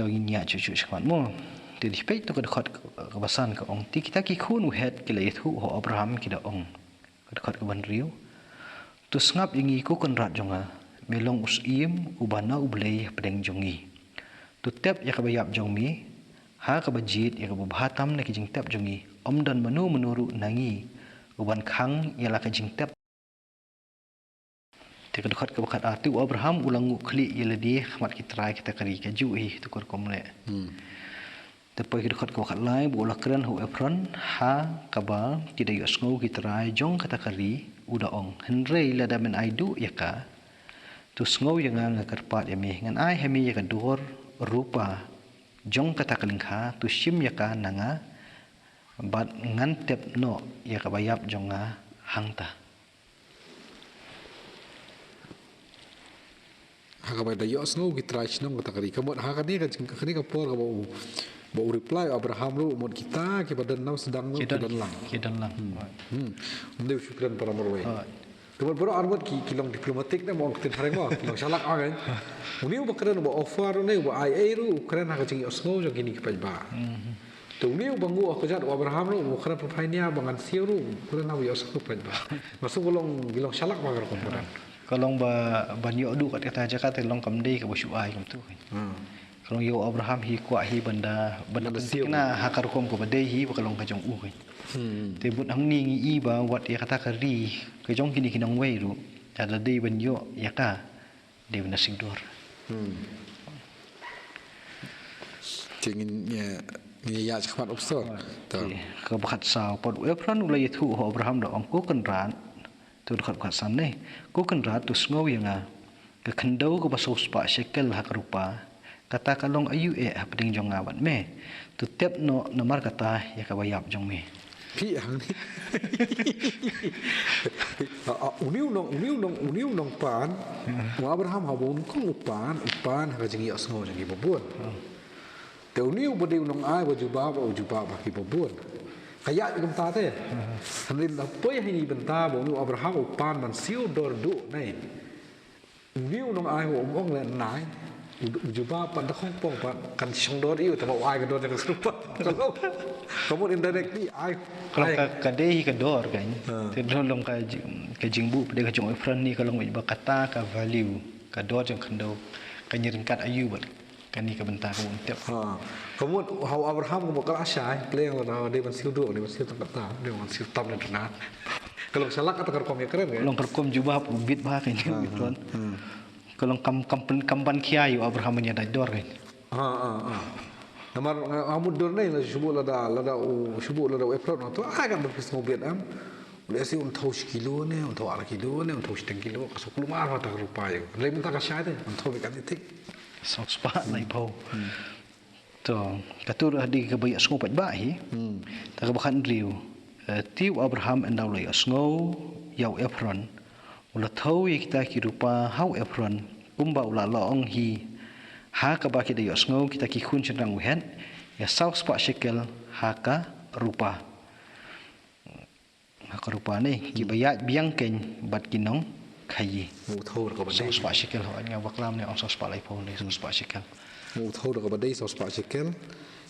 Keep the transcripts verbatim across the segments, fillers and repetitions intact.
Ngin ïa shu shu shakmat mo. Te dih peit to ka dkhot ka basan ka ong. Te kita ki khun u Het ki la ïathuh ha u Abraham ki da ong. Ka dkhot ka ban riu. To sngap ïa ngi ko Kynrad jong nga. Me long u Syiem, u ba na u Blei hapdeng jong ngi. To tep ïa kaba ïap jong me. Ha kaba jied ïa kaba bha tam na ki jingtep jong ngi. Ym don mano mano ruh na ngi. U ban khang ïa la ka jingtep. Te ka dkhot ka ba khat ar te u Abraham u la nguh khlieh ïa lade ha khmat ki trai kita ka ri ka ju hi tu ka rukom leh. Hmm. Te poi ka dkhot ka ba khat lai ba u la kren ha u Ephron ha kaba ki da ïohsngew ki trai jong kata ka ri u da ong. Hynrei lada men ai duh ïa ka. To sngew ïa nga nga kyrpad ïa me ngan ai ha me ïa ka dor rupa jong kata ka lyngkha to shim ïa ka na nga bad ngan tep noh ïa kaba ïap jong nga hangta. Ha kaba da ïohsngew ki trai shnong kata ka ri. Ka mut ha kane ka jing-, kane ka por kaba u, ba u reply Abraham ruh mut kita kiba don nongshong sdang ruh ki don lang. Ki don lang. Hmm. Hmm. Ym dei u shu kren para marwei. Ka mut baroh ar ngut ki, ki long diplomatic ne mo ong ktien phareng mo, ki long shalak ong kan. Une uba kren uba offer ne uba ai ei ruh u kren ha ka jingïohsngew jong kine ki paidbah. Hmm. Te une uba nguh ha ka jait u Abraham ruh u kren pynphai nia ba ngan siew ruh u kren ha ba ïohsngew paidbah. Nga sngew ka long, ki long shalak ba ka rukom kren. Ka long ba ban ïoh duh kat kata jaka te long kam dei kaba shu ai kumtu. Hmm. Ka long ïa u Abraham hi kwah hi ban da, ban da pynthikna ha ka rukom kaba dei hi ba ka long ka jong u. Hmm. Te bun hangne ngi i ba wat ïa kata ka ri ka jong kine ki nongwei ruh. Te da dei ban ïoh ïa ka dei ban da siew dor. Hmm. Te ngin ïa, ngin ïa ïa shakhmat opsor. Te ka ba khat saw pat u Ephron u la ïathuh ha u Abraham da ong ko Kynrad. Te u dkhot ba khat san ne. Ko Kynrad to sngew ïa nga. Ka khyndew kaba saw spah shekel ha ka rupa. Kata ka long aïu eh hapdeng jong nga bad me. To tep noh namar kata ïa kaba ïap jong me. Phi hang ni. A, a, une u nong, une u nong, une u nong pan. U Abraham haba un kong u pan, u pan ha ka jingïohsngew jong ki babun. Te une uba dei u nong ai ba jubab, u jubab ha ki babun. Ka ïaid kumta te. Hynrei la poi ha kine ki bynta ba une u Abraham u pan ban siew dor duh ne. Une u nong ai u ong leh nai. U, u jubab pat da khongpong pat kan shong dor ïa u te ba u ai ka dor jong ka rupa. Ka long, ka mut indirectly ai. Ka long ai ka, ka dei hi ka dor kan. Ha. Te long, long ka jing, ka jingbuh pat ka jong u Ephron ne ka long ba kata ka value ka dor jong ka khyndew kan ïaryngkat aïu bad kane ka bynta ka mut tep. Ha. Ka mut ha u Abraham ka mut ka la shai, pleng la da dei ban siew duh, dei ban siew tang kata, dei ban siew tam ne duna. Ka long shalak kata ka rukom ïa kren kan. Long ka rukom jubab u bit bha kan. Ha, ha, ha. Ka long kam, kam, kam ban khia ïa u Abraham ban ïa dait dor kan. Ha, ha, ha. Namar nga, nga mut dor ne la shu buh lada, lada u, shu buh lada u Ephron to ai kan ban pis mo biat am. Lehse un thaw shi kilo ne, un thaw ar kilo ne, un thaw shiteng kilo, ka suk kulmar ma ta ka rupa ïa u. Lei mynta ka shai te, un thaw beit kan ïa thik. Saw spah laiphew. Hmm. To, kato ruh dei kaba ïohsngew paidbah hi. Hmm. Te kaba khathynriew. Eh, te u Abraham ynda u la ïohsngew ïa u Ephron. U la thew ïa kita ki rupa ha u Ephron. Kumba u la la ong hi. Ha kaba ki da ïohsngew kita ki khun shynrang u Het. Ïa saw spah shekel ha ka rupa. Ha ka rupa ne, kiba ïaid biang kein bad ki nongkhaïi. Nga thew da kaba dei. Saw spah shekel, hooid nga baklam ne ong saw spah laiphew ne, saw spah shekel. Nga thew da kaba dei saw spah shekel.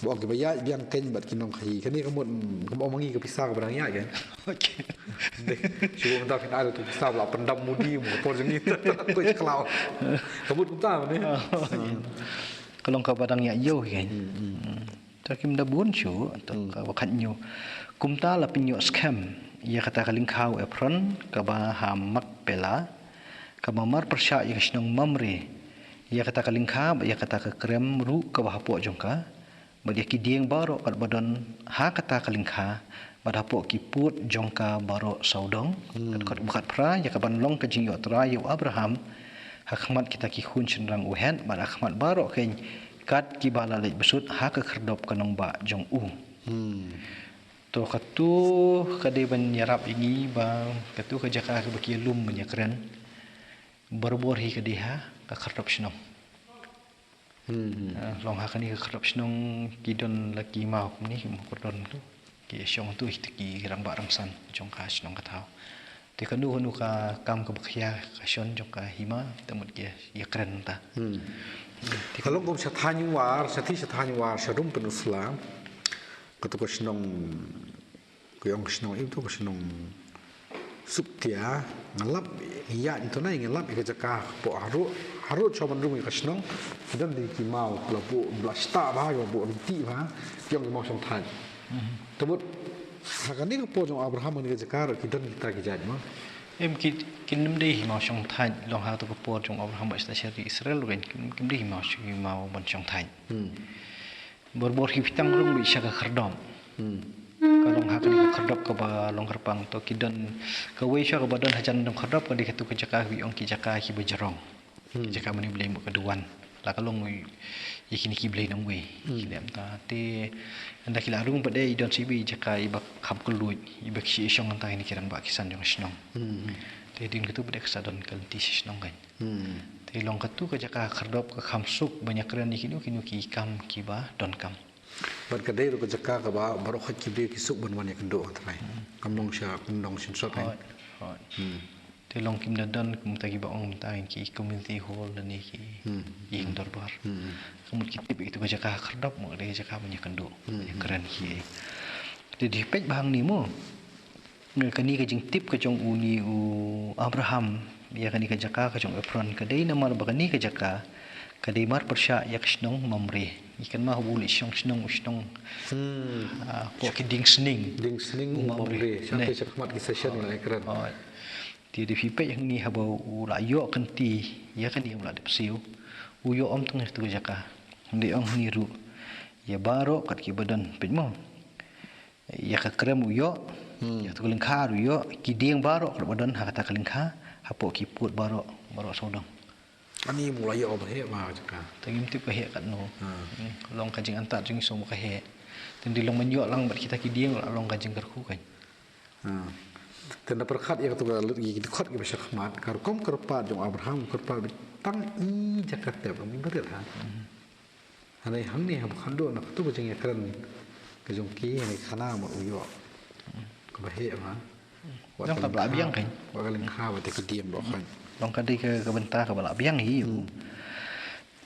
Ba ong kiba ïaid biang kein bad ki nongkhaïi. Kane ka mut, mm, ka mut ong ma ngi ka pisa kaba dang ïaid kan. Okay. Dei, shu mynta phin ai da tu pisa ba la pyndam mudi mo por jong ngi. Ko i khlaw. Ka mut kumta ne. Oh, iya. Ka long kaba dang ïaid ïew hi kan. Hmm, hmm. Hmm. Te kim da bun shuh, te ka ba khathynñiew. Kumta la pynïoh skhem ïa kata ka lyngkha u Ephron kaba ha Makpela, kaba marpyrshah ïa ka shnong Mamre, ïa kata ka lyngkha bad ïa kata ka krem ruh kaba hapoh jong ka, bad ïa ki dieng baroh katba don ha kata ka lyngkha, bad hapoh ki pud jong ka baroh sawdong. Hmm. Kat, kat ba khatphra, ïa kaban long ka jingïohtrai ïa u Abraham, ha khmat kita ki khun shynrang u Het, bad ha khmat baroh kein, kat kiba la leit bsut ha ka khyrdop ka nongbah jong u. Hmm. To kato ka dei ban ïarap ïa ngi ba kato ka jaka kaba ki ïalum ban ïakren. Barabor hi ka dei ha ka khyrdop shnong. Hmm, hmm. Ah, long ha kane ka khyrdop shnong ki don la ki maw kumne ki maw kordon tu. Ki shong tu ki rangbah rangsan jong ka shnong ka thaw. Te kano kano ka kam kaba khia ka shon jong ka hima, te mut ki ïakren ta. Hmm. Te ka long kum sha thaiñ War, sha thaiñ, sha thaiñ War, sha Rum Peninsula. Katu ka shnong, ka ong ka shnong, ito ka shnong Suktia, nga lap, ïa, ito na, nga lap ïa ka jaka, hapoh, harud, harud sha ban rung ïa ka shnong, ki don de ki maw, la buh, la shta bha, la buh, rynti bha, ki ong ki maw shong thaiñ. Mhm. Te mut, ha kane ka por jong Abraham, kane ka jaka ruh ki don kita ki jait mo. Em ki, kin ym dei hi maw shong thaiñ, long ha tu ka por jong Abraham ba shata sha ri Israel ruh kan, kin, kin ym dei hi maw shong, hi maw ban shong thaiñ. Hmm. Bor bor ki phi tang rung beit sha ka khyrdop. Hmm. Ka long ha kane ka khyrdop kaba long kyrpang to ki don, kawei sha kaba don hajan dong khyrdop ka dei katu ka jaka hi ong ki jaka kiba jrong. Hmm. Jaka mane Blei mut ka duwan. La ka long ïa kine ki blei nongwei. Hmm. Ki lem ta te ynda ki la rung pat de i don shi beit jaka iba kham kylluid, iba ki shong hangta kine ki rangbah ki san jong ka shnong. Hmm. Te din katu pat de ka sa don ka lynti sha shnong kan. Hmm. Te long katu ka jaka khyrdop ka kham suk ban ïakren ïa kino kino ki kam kiba donkam. Bad ka dei ruh ka jaka kaba baroh khoit ki briew ki suk ban wan ïakynduh ha Trai. Hmm. Kam long sha kyndong shin sot kan. Hooid, hooid. Hmm. Te long kim da don kumta kiba ong mynta ki community hall lane ki Hmm. ïing dorbar. Hmm. Ka mut ki tip ïa katu ka jaka khyrdop mo ka dei ka jaka ban ïakynduh. Hmm. Ïakren ki. Te dei peit ba hangne mo. Kane ka jingtip ka jong une u Abraham ïa kane ka jaka ka jong Hebron ka dei namar ba kane ka jaka ka dei marpyrshah ïa ka shnong Mamre. Ngi kynmaw haba u leit shong shnong, u shnong. Hmm. Ah, hapoh ki dieng sning. Dieng sning u Mamre. Mamre. Sha te sha khmat ki session la ïakren. Oh. Te dei phi peit hangne haba u la ïoh kynti ïa kane u la dep siew. U ïoh ym tang ïa katu ka jaka. Hynrei ong hangne ruh ïa baroh kat kiba don peit mo. Ïa ka krem u ïoh, hmm, ïa katu ka lyngkha ruh u ïoh, ki dieng baroh kaba don ha kata ka lyngkha, hapoh ki pud baroh, baroh sawdong. Ani mu la ïoh ba heh ba jaka. Te ngim tip ka heh katno. Hmm. Hmm, long ka jingantat jong ngi song ba ka heh. Te ynda long ban ïoh lang bad kita ki dieng la long ka jingkyrkhu kan. Hmm. Te ynda pyrkhat ïa katu ka lut ki dkhot kiba sha khmat, ka rukom kyrpad jong Abraham, kyrpad beit tang i jaka tep, ym i barit ha. Hmm. Hangne, hangne haba khatduh na katu ka jingïakren ka jong ki, hangne khana ma u ïoh. Kaba heh ma. Wat ka lyngkha, wat ka lyngkha, wat ka diem ba khan. Long ka dei ka, ka bynta kaba la biang hi. Hmm.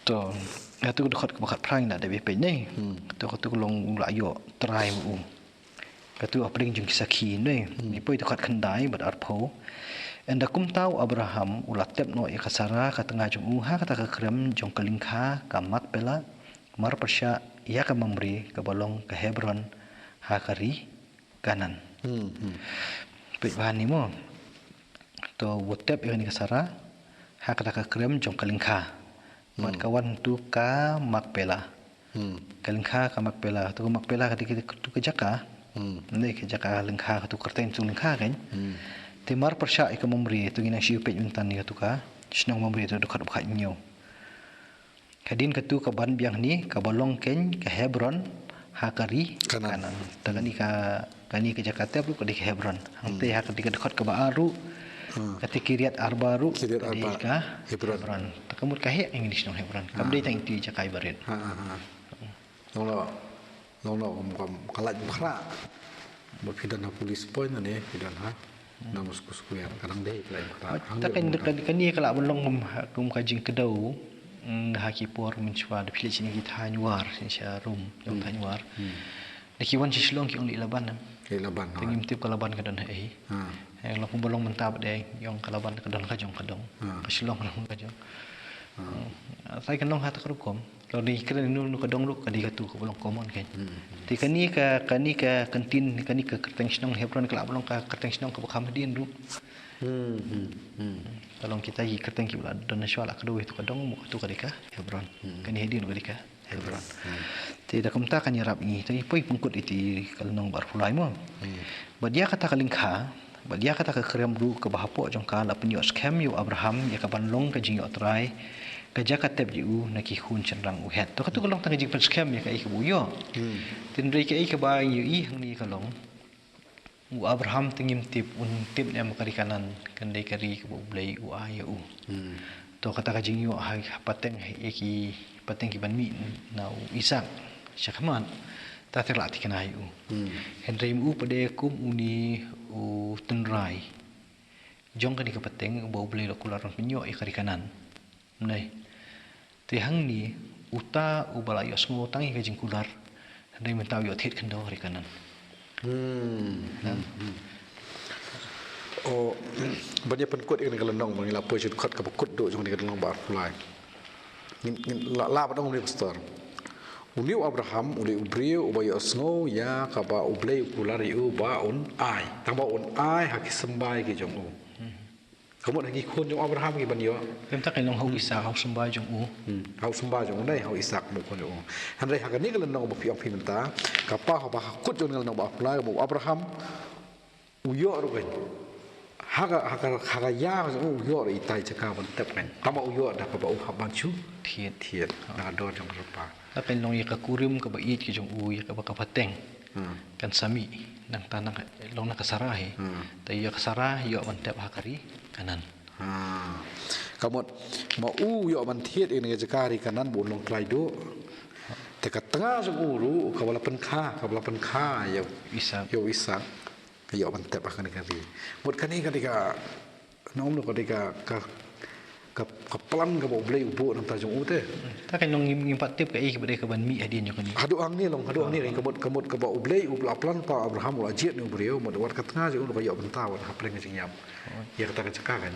To, katu ka dkhot kaba khatphra ngi la dep peit ne. Hmm. To katu ka long u la ïoh trai ma u. Katu hapdeng jong ki sakhi ne. Hmm. Ngi poi dkhot khyndai bad arphew. Ynda kumta u Abraham u la tep noh ïa ka Sara ka tnga jong u ha kata ka krem jong ka lyngkha ka Makpela, marpyrshah ïa ka Mamre kaba long ka Hebron ha ka ri Kanaan. Hmm, hmm. Peit ba hangne mo. To u tep ïa kane ka Sara ha kata ka krem jong ka lyngkha. Bad, hmm, ka wan tu ka Makpela. Hmm. Ka lyngkha ka Makpela, tu ka Makpela ka dei ka, tu ka jaka. Hmm. Ne ka jaka lyngkha, ka tu kyrteng tu lyngkha kan. Hmm. Te marpyrshah ïa ka Mamre, tu ngi nang shu peit mynta ne ka tu ka shnong Mamre tu dkhot ba khathynñiew. Hadien katu ka ban biang hangne, kaba long kan ka Hebron ha ka ri Kanaan. Kanaan. Te kane ka, kane ka jaka tep ruh ka dei ka Hebron. Hangta, hmm, ha ka dei ka dkhot kaba ar ruh. Hmm. Kata Kiriat Arba ruh, Kiriat Arba, ka dei ka Hebron. Hebron. Te ka mut ka heh ïa kane ka shnong Hebron. Kam, ah, dei tang ïa kata ka jaka iba rit. Ha, ha, ha. Long noh, long noh kum, kum ka lait bakhraw. Ba phi don ha police point ne, phi don ha. Hmm. Nang sku sku ïa ka dang dei ka lait bakhraw. Hang ta dei kan, kum ka, kane ka lah ban long kum, kum ka jingkdew, mm, ha ki por mynshuwa da phi leit shane ki thaiñ War, shane sha Rum, jong, hmm, thaiñ War. Hmm. Da ki wan sha Shillong ki ong leit Laban, em. Leit Laban. Te ngim tip ka Laban ka don ha ei. Ha. Eh, long kumba long mynta ba dei, ong ka Laban ka don ka jong ka dong. Ha. Ka Shillong ka don ka jong. Ha. Hmm. Sai kan long ha ta ka rukom. Lada ngi kren ïa kano kano ka dong ruh ka dei katu kaba long common kan. Hmm, hmm. Te kane ka, kane ka kyntien, kane ka kyrteng shnong Hebron ka lah ban long ka kyrteng shnong kaba kham hadien ruh. Hmm, hmm, hmm. Ka long kita ki kyrteng kiba la don na shuwa la kdew ïa katu ka dong, mo katu ka dei ka Hebron. Hmm. Kane hadien ka dei ka Hebron. Hmm. Te da kumta kan ïarap ïa ngi, te poi pynkut ïa kata ka lynnong ba arphew lai mo. Hmm. Bad ïa kata ka lyngkha, bad ïa kata ka krem ruh kaba hapoh jong ka la pynïoh skhem ïa u Abraham ïa ka ban long ka jingïoh trai ka jaka tep jong u na ki khun shynrang u Het. To katu ka long tang ka jingpynskhem ïa kaei kaba u ïoh. Hmm. Hynrei kaei kaba ngi ïohi hangne ka long u Abraham te ngim tip, un tip ne em ka ri Kanaan kan dei ka ri kaba U Blei u ai ïa u. Hmm. To kata ka jingïoh ha, ha pateng, ha ki pateng ki ban mih na u Isaak shakhmat, ta te la thikna ïa u. Hmm. Hynrei ma u pat de kum une u tynrai. jong kane ka pateng uba U Blei u la kular ban pynïoh ïa ka ri Kanaan. Mynne. Te hangne uta uba la ïohsngew tang ïa ka jingkular, hynrei mynta u ïoh thied khyndew ha ri Kanaan. Hmm. Hmm. Hmm. Oh, ban ïa pynkut ïa kane ka lynnong, ba ngi la poi sha dkhot kaba kut duh jong kane ka lynnong ba arphew lai. Ngin, ngin la, la ba dang ong ïa ka stor. Une u Abraham, une u briew uba ïohsngew ïa kaba U Blei u kular ïa u ba un ai. Tang ba un ai ha ki symbai ki jong u. Hmm. Ka mut ha ki khun jong u Abraham ki ban ïoh. Te mynta ka long ha u Isak, ha u symbai jong u. Hmm. Ha u symbai jong u, nai, ha u Isak, mut khun jong u. Hynrei ha kane ka lynnong ba phi ong phi mynta, ka paw haba ha kut jong kane ka lynnong ba arphew lai, ba u Abraham u ïoh ruh kan. Ha ka, ha ka, ha ka ïa ka jong u, u ïoh ruh itai jaka ban tep kan. Tang ba u ïoh da kaba u hap ban shu thied. Thied. Ha. Na ka dor jong ka lypa. La kan long ïa ka kurim kaba ïeit ka jong u, ïa kaba ka pateng. Hmm. Kan sa mih, nangta nang ka, long na ka Sara hi. Hmm. Te ïa ka Sara ïoh ban tep ha ka ri Kanaan. Ha. Ka mut, ma u ïoh ban thied ïa kane ka jaka ri Kanaan ba un long trai duh. Te ka tnga jong u ruh, kaba la pynkha, kaba la pynkha ïa u Isak. Ïa u Isak. Ka ïoh ban tep ha kane ka ri. Mut kane ka dei ka, nongno ka dei ka, ka, ka, ka plan kaba U Blei u buh na ka bynta jong u te. Ta ka nong ngim, ngim pat tip kaei kaba dei kaban mih hadien jong kane. Haduh hangne long, haduh hangne long, ka mut, ka mut kaba U Blei u la plan pat Abraham u la jied ïa une u briew, mut wat ka tnga jong u ka ïoh bynta wat hapdeng ka jingïap. Oh. Ïa kata ka jaka kan.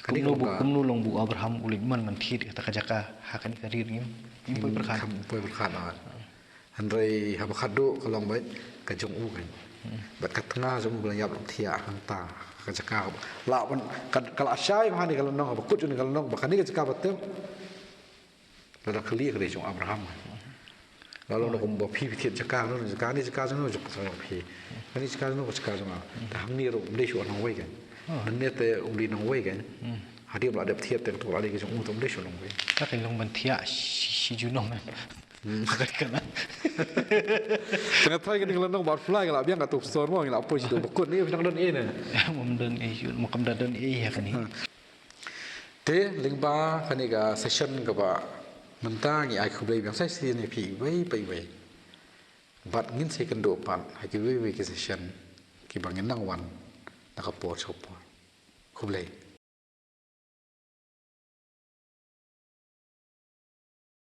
Kane kumno ka bu, long ka kumno long ba u Abraham u leit man ban thied ïa kata ka jaka ha kane ka ri ngim, ngim poi pyrkhat. Ngim poi pyrkhat, ah. Hynrei haba khatduh ka long beit ka jong u kan. Hmm. Bad ka tnga jong u ka la ïap thiah hangta ka jaka. La ban ka, ka la shai bha ne ka lynnong haba kut jong ne ka lynnong ba kane ka jaka ba tep. Lada kylli ka dei jong Abraham kan. La long da kumba phi phi thied jaka, jaka ne jaka jong jong phi. Kane jaka jong ka jaka jong. Da hangne ruh ym dei shuh nongwei kan. Ah. Nangne te u dei nongwei kan. Hmm. Hadien ba la dep thied te ka tu la dei ka jong u te ym dei shuh nongwei. Ta ka long ban thiah shi, shi junom. Hmm. Ka dei ka na. Tengah thai kane ka lynnong ba arphew lai ka la biang ka tu stor mo ngi la poi shi tu ba kut ne phi nang don ei ne. Ym don ei shuh, mo kam da don ei ha kane. Hmm. Te lyngba kane ka session kaba mynta ngi ai khublei biang sa shisien ïa phi iwei pa iwei. Bad ngin sa ïakynduh pat ha kiwei kiwei ki session kiba ngin nang wan na ka por sha ka por. Khublei.